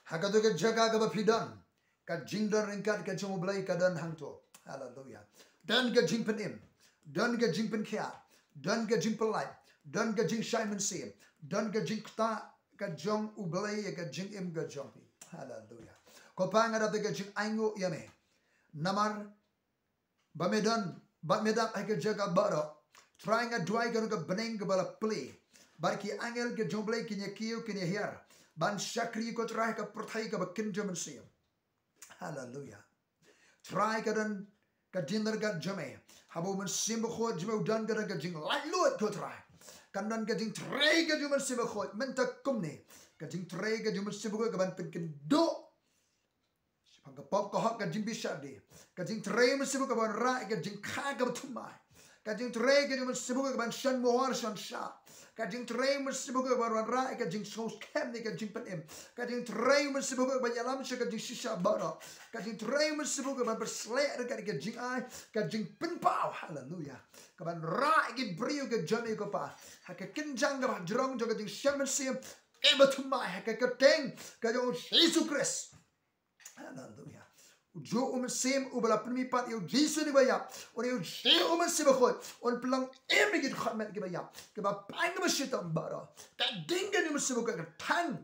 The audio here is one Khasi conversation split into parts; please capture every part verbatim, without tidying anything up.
Ha kato ka jaka kaba phi don, ka jingdon ryngkat ka jong U Blei ka don hangto. Haleluya. Don ka jingpynim, don ka jingpynkhiah, don ka jingpyllait, don ka jingshai mynsiem, don ka jingktah ka jong U Blei ïa ka jingim ka jong phi. Haleluya. Ko Pa, nga dap da ka jingainguh ïa me. Namar ba me don bad me dap ha ka jaka baroh. Trai, nga duwai ka long ka bneng kaba la plie, bad ki angel ka jong U Blei kin ïa kiew kin ïa hiar ban shakri, ko Trai, ha ka pyrthei kaba kynja mynsiem. Haleluya. Trai, ka don ka jingdon ka jong me. Haba U Mynsiem Bakhuid jong me u don, ka don ka jinglaitluid, ko Trai. Ka don ka jingtrei ka jong U Mynsiem Bakhuid mynta kumne. Ka jingtrei ka jong U Mynsiem Bakhuid ka ban pynkynduh shaphang ka pop ka hok, ka jingbishar de. Ka jingtrei U Mynsiem Bakhuid ka ban rah ïa ka jingkha kaba thymmai. Ka jingtrei ka jong U Mynsiem Bakhuid ka ban shon mohor shon shah. Ka jingtrei U Mynsiem Bakhuid ka ban wanrah ïa ka jingsngewskhem ne ka jingpynim. Ka jingtrei U Mynsiem Bakhuid ka ban ïalam sha ka jingshisha baroh. Ka jingtrei U Mynsiem Bakhuid ka ban pyrsleh ïa ka jingai, ka jingpynpaw. Haleluya. Ka ban rah ïa ki briew ka jong me, ko Pa, ha ka kynjang kaba jrong jong ka jingshon mynsiem kaba thymmai, ha ka kyrteng ka jong U Jisu Khrist. Haleluya. U juh U Mynsiem uba la pynmihpat ïa U Jisu uba ïap, un ïa u juh U Mynsiem Bakhuid un pynlong im ïa ki dkhot met kiba ïap, kiba pang kiba shitom baroh. Ka ding ka jong U Mynsiem Bakhuid ka thang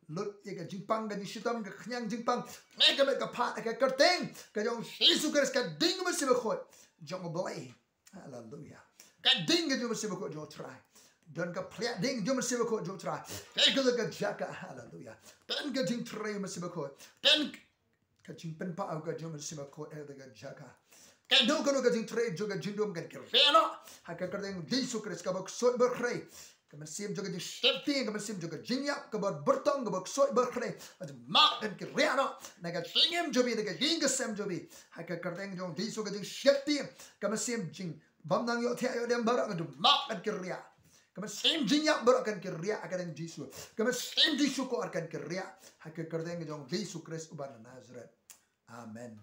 lut ïa ka jingpang ka jingshitom, ka khñiang jingpang, ne ka met ka phad, ka kyrteng ka jong U Jisu Khrist, ka ding U Mynsiem Bakhuid jong U Blei. Haleluya. Ka ding ka jong U Mynsiem Bakhuid jong U Trai. Don ka phliah ding jong U Mynsiem Bakhuid jong U Trai ha kata ka jaka. Haleluya. Don ka jingtrei U Mynsiem Bakhuid. Don ka jingpynpaw ka jong U Mynsiem Bakhuid ha kata ka jaka. Kano kano ka jingtrei jong ka jingdum kan kyrhiah noh ha ka kyrteng U Jisu Khrist, kaba ksuid bakhrei. Ka mynsiem jong ka jingsheptieng, ka mynsiem jong ka jingïap, kaba byrtong, kaba ksuid bakhrei, ka jingmap kan kyrhiah noh na ka jingim jong phi, na ka jingïaseng jong phi. Ha ka kyrteng jong U Jisu, ka jingsheptieng, ka mynsiem jingbymnang ïohthiah ïohdem baroh, ka jingmap kan kyrhiah. Ka mynsiem jingïap baroh kan kyrhiah ha ka kyrteng Jisu. Ka mynsiem jingshukor kan kyrhiah ha ka kyrteng jong U Jisu Khrist uba na Nasareth. Amen.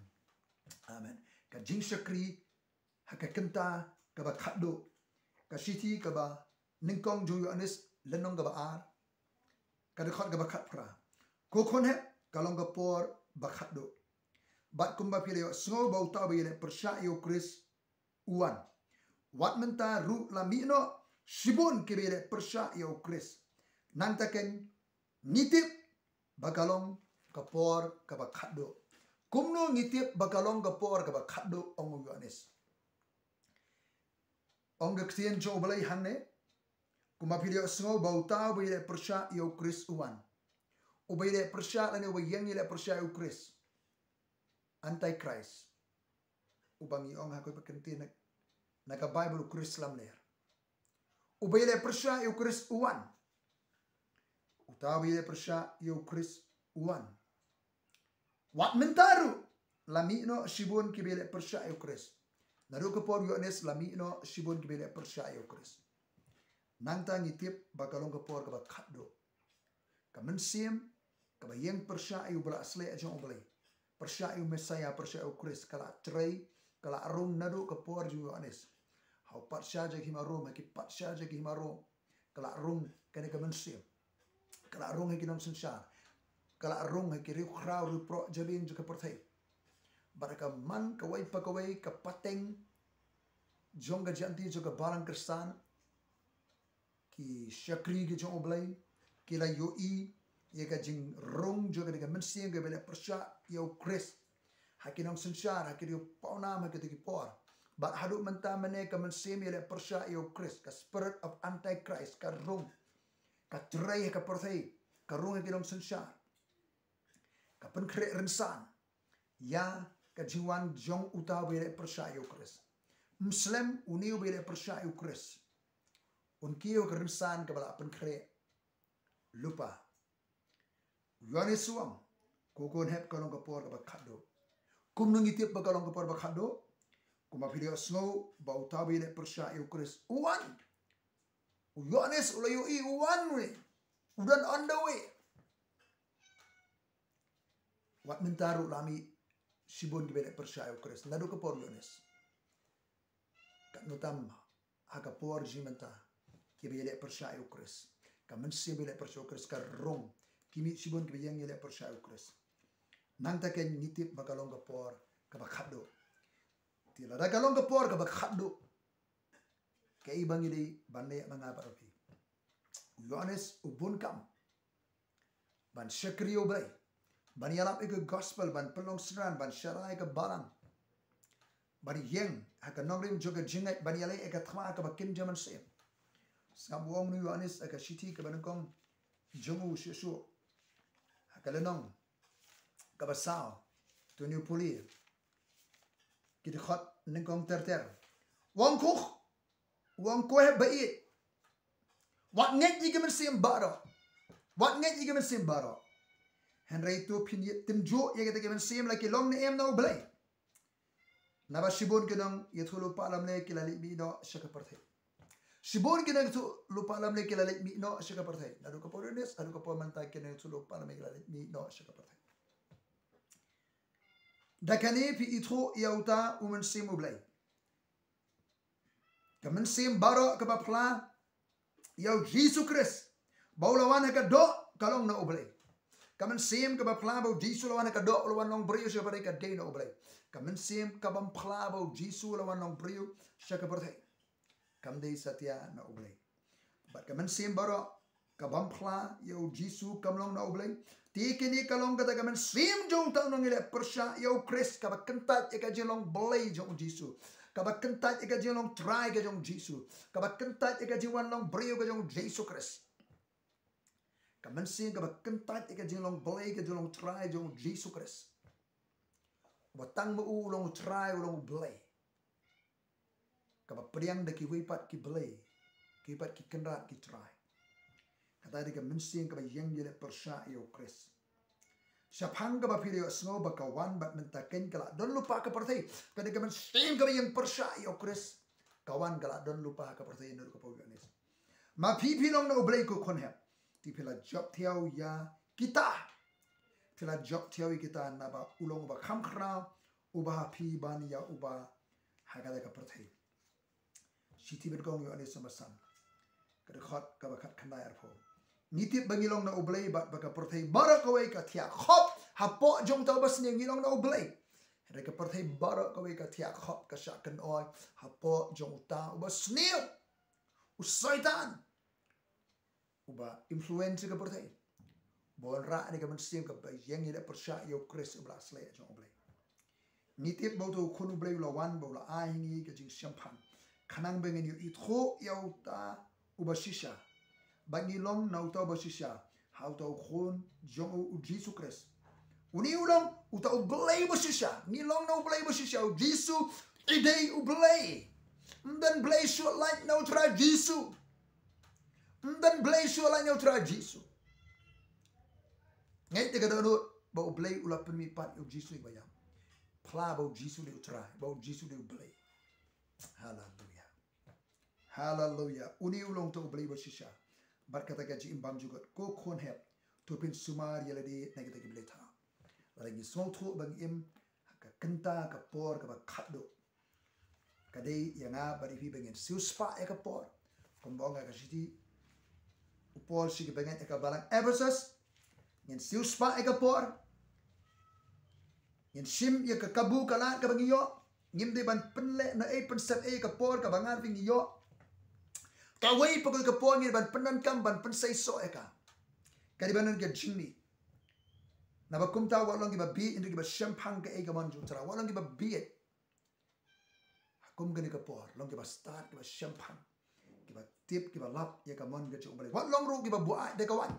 Amen. Ka jingshakri ha ka kynta kaba khatduh. Ka shithi kaba nyngkong jong u Ïoannis, lynnong kaba ar, ka dkhot kaba khatphra. Ko khun hep, ka long ka por ba khatduh. Bad kumba phi la ïohsngew ba uta uba ïaleh pyrshah ïa u Khrist u wan, wat mynta ruh la mih noh shibun kiba ïaleh pyrshah ïa u Khrist. Nangta keiñ ngi tip ba ka long ka por kaba khatduh. Kumno ngi tip ba ka long ka por kaba khatduh, ong u Ïoannis? Ong ka ktien jong U Blei hangne, kumba phi la ïohsngew ba uta uba ïaleh pyrshah ïa u Khrist u wan. Uba ïaleh pyrshah lane uba ïeng ïaleh pyrshah ïa u Khrist, Antichrist, uba ngi ong ha kawei pat ka kyntien na, na ka Baibl u Khrist lamler. Uba ïaleh pyrshah ïa u Khrist u wan. Uta uba ïaleh pyrshah ïa u Khrist u wan. Wat mynta ruh la mih noh shibun kiba ïaleh pyrshah ïa u Khrist. Naduh ka por u Ïoannis la mih noh shibun kiba ïaleh pyrshah ïa u Khrist. Nangta ngi tip ba ka long ka por kaba khatduh. Ka mynsiem kaba ïeng pyrshah ïa u Ba Laisnei jong U Blei, pyrshah ïa u Messaïah, pyrshah ïa u Khrist, ka la trei, ka la rung naduh ka por jong u Ïoannis. Ha u patsha jong ka hima Rom, ha ki patsha jong ka hima Rom, ka la rung kane ka mynsiem. Ka la rung ha ki nongsynshar. Ka la rung ha ki riewkhraw riewproh jabieng jong ka pyrthei. Bad ka man kawei pa kawei ka pateng jong ka jingïaid jong ka Balang Khristan, ki shakri ki jong U Blei, ki la ïohi ïa ka jingrung jong kane ka mynsiem kaba ïaleh pyrshah ïa u Khrist ha ki nongsynshar, ha ki riew pawnam, ha kito ki por. Bad haduh mynta mynne ka mynsiem ïaleh pyrshah ïa u Khrist, ka spirit of Antichrist, ka rung, ka trei ha ka pyrthei, ka rung ha ki nongsynshar, ka pynkhreh rynsan ïa ka jingwan jong uta uba ïaleh pyrshah ïa u Khrist. Ym slem, une uba ïaleh pyrshah ïa u Khrist un kiew ha ka rynsan kaba la pynkhreh lypa. U Ïoannis u ong, ko khun hep, ka long ka por kaba khatduh. Kumno ngi tip ba ka long ka por ba khatduh? Kumba phi la ïohsngew ba uta uba ïaleh pyrshah ïa u Khrist u wan. U Ïoannis u la ïohi u wan, une u don on the way. Wat mynta ruh la mih shibun kiba ïaleh pyrshah ïa u Khrist naduh ka por u Ïoannis. Katno tam ha ka por jong ngi mynta, kiba ïaleh pyrshah ïa u Khrist, ka mynsiem ba ïaleh pyrshah ïa u Khrist ka rung, Ki mih shibun kiba ïeng ïaleh pyrshah ïa u Khrist. Nangta kein ngi tip ba ka long ka por kaba khatduh. Te lada ka long ka por kaba khatduh, kaei ba ngi dei ban leh ma nga bad ma phi? U Ïoannis u bun kam ban shakri ïa U Blei, ban ïalap ïa ka gospel, ban pynlong synran, ban sharai ïa ka balang, ban ïeng ha ka nongrim jong ka jingngeit, ban ïaleh ïa ka thma kaba kynja mynsiem. Sngap u ong u Ïoannis ha ka shithi kaba nyngkong jong u shuh shuh, ha ka lynnong kaba saw, to une u pule, ki dkhot nyngkong ter ter. U ong, ko, u ong, ko hep ba ïeit, wat ngeit ïa ki mynsiem baroh. Wat ngeit ïa ki mynsiem baroh. Hynrei to phin ïeit tymjuh ïa kita ki mynsiem la ki long ne em na U Blei. Naba shibun ki nongïathuhlypa lamler ki la leit mih noh sha ka pyrthei. Shibun ki nongïathuhlypa lamler ki la leit mih noh sha ka pyrthei. Naduh ka por Ïoannis haduh ka por mynta ki nongïathuhlypa lamler ki la leit mih noh sha ka pyrthei. Da kane phi ithuh ïa uta u Mynsiem U Blei. Ka mynsiem baroh kaba phla ïa U Jisu Khrist ba u la wan ha ka doh ka long na U Blei. Ka mynsiem kaba phla ba U Jisu u la wan ha ka doh, u la wan long briew sha ka pyrthei, ka dei na U Blei. Ka mynsiem kabym phla ba U Jisu u la wan long briew sha ka pyrthei, kam dei satia na U Blei. Bad ka mynsiem baroh kabym phla ïa U Jisu kam long na U Blei. Te kane ka long kata ka mynsiem jong uta u nongïaleh pyrshah ïa U Khrist, kaba kyntait ïa ka jinglong Blei jong U Jisu, kaba kyntait ïa ka jinglong Trai ka jong U Jisu, kaba kyntait ïa ka jingwan long briew ka jong U Jisu Khrist. Ka mynsiem kaba kyntait ïa ka jinglong Blei, ka jinglong Trai jong U Jisu Khrist, ba tang ma u u long U Trai, u long U Blei, kaba pdiang da kiwei pat ki blei, kiwei pat ki kynrad ki trai. Kata dei ka mynsiem kaba ïeng ïaleh pyrshah ïa U Khrist. Shaphang kaba phi la ïohsngew ba ka wan bad mynta kein ka la don lypa ha ka pyrthei. Ka dei ka mynsiem kaba ïeng pyrshah ïa U Khrist. Ka wan ka la don lypa ha ka pyrthei, naduh ka por Ïoannis. Ma phi phi long na U Blei ko khun hep. Te phi la jop thiaw ïa kita. Phi la jop thiaw ïa kita naba u long uba kham khraw, uba ha phi ban ïa uba ha kata ka pyrthei. Shithi bad kong Ïoannis number san, ka dkhot kaba khatkhyndai arphew. Ngi tip ba ngi long na U Blei bad ba ka pyrthei baroh kawei ka thiah khop hapoh jong uta uba sniew. Ngi long na U Blei, hynrei ka pyrthei baroh kawei ka thiah khop, ka shah kynoi hapoh jong uta uba sniew, u Soitan, uba influence ka pyrthei, ba wanrah ïa ka mynsiem kaba ïeng ïaleh pyrshah ïa U Khrist uba la sleh jong U Blei. Ngi tip ba uta u Khun U Blei u la wan ba u la ai ha ngi ka jingshemphang, khnang ba ngin ïoh ithuh ïa uta uba shisha. Ba ngi long na uta uba shisha ha uta u Khun jong u, U Jisu Khrist. Une u long uta U Blei uba shisha. Ngi long na U Blei uba shisha. U Jisu i dei U Blei. Ym don blei shuh lait na U Trai Jisu. Ym don blei shuh lait na U Trai Jisu. Ngeit te ka dohnud ba U Blei u la pynmihpat ïa U Jisu ïa ka baïam. Phla ba U Jisu u dei U Trai, ba U Jisu u dei U Blei. Haleluya. Haleluya. Une u long uta U Blei uba shisha. Bad kata ka jingim bymjukut. Ko khun hep, to phin sumar ïa lade na kita ki blei thaw. Lada ngi sngewthuh ba ngi im ha ka kynta ka por kaba khatduh, ka dei ïa nga bad ïa phi ba ngin siewspah ïa ka por. Kumba ong ha ka shithi u Paul sha ki bangeit ha ka balang Ephesus, ngin siewspah ïa ka por. Ngin shim ïa ka kabu ka lad kaba ngi ïoh. Ngim dei ban pynleh na ei, pynsep ei ïa ka por kaba nga bad phi ngi ïoh. Kawei pat ka por ngi dei ban pyndonkam, ban pynseisoh ïa ka. Ka dei ban don ka jingmih. Naba kumta wat long kiba bieit, hynrei kiba shemphang kaei ka mon jong U Trai. Wat long kiba bieit ha kum kane ka por, long kiba stad, kiba shemphang, kiba tip, kiba lap ïa ka mon ka jong U Blei. Wat long ruh kiba buaid da ka waiñ,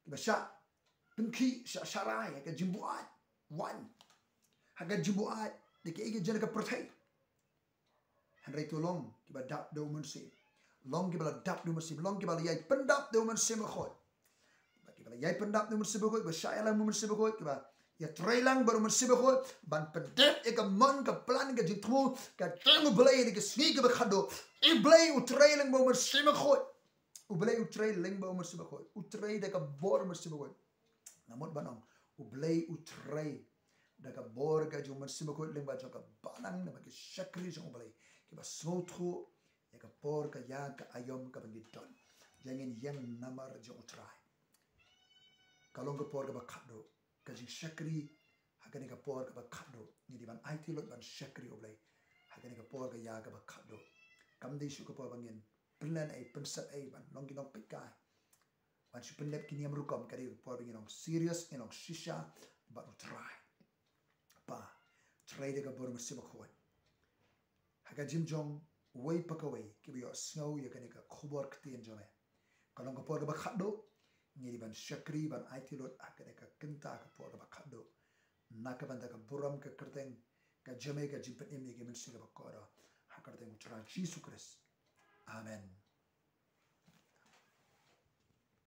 kiba shah pynkhih, shah sharai ha ka jingbuaid waiñ, ha ka jingbuaid da kaei kaei jong ka pyrthei. Hynrei to long kiba dap da U Mynsiem. Long kiba la dap da U Mynsiem, long kiba la ïai pyndap da U Mynsiem Bakhuid. Kiba la ïai pyndap da U Mynsiem Bakhuid, kiba shah ïalam U Mynsiem Bakhuid, kiba ïatreilang bad U Mynsiem Bakhuid ban pyndep ïa ka mon, ka plan, ka jingthmu ka jong U Blei ha ka sngi kaba khatduh. U Blei u trei lyngba U Mynsiem Bakhuid. U Blei u trei lyngba U Mynsiem Bakhuid. U trei da ka bor U Mynsiem Bakhuid. Nga mut ban ong, U Blei u trei da ka bor ka jong U Mynsiem Bakhuid lyngba jong ka balang, namar ki shakri jong U Blei kiba sngewthuh ïa ka por, ka ïa ka aïom kaba ngi don. Ïa ngin ïeng namar jong U Trai. Ka long ka por kaba khatduh. Ka jingshakri ha kane ka por kaba khatduh. Ngi dei ban aiti lut ban shakri, oh Blei, ha kane ka por ka ïa kaba khatduh. Kam dei shuh ka por ba ngin pynlong ei, pynsep ei, ban long ki nongpeitkai, ban shu pynlep ki niam rukom. Ka dei ka por ba ngin long serious, ngin long shisha bad U Trai. Pa, trei da ka burom shisha bakhuid ha ka jingim jong uwei pa kawei kiba ïohsngew ïa kane ka khubor ktien jong me. Ka long ka por kaba khatduh. Ngi dei ban shakri, ban aiti lut ha kane ka kynta ka por kaba khatduh. Na ka bynta ka burom, ka kyrteng, ka jingmut, ka jingpynim ïa ka mynsiem kaba kordor, ha ka kyrteng U Trai Jisu Khrist. Amen.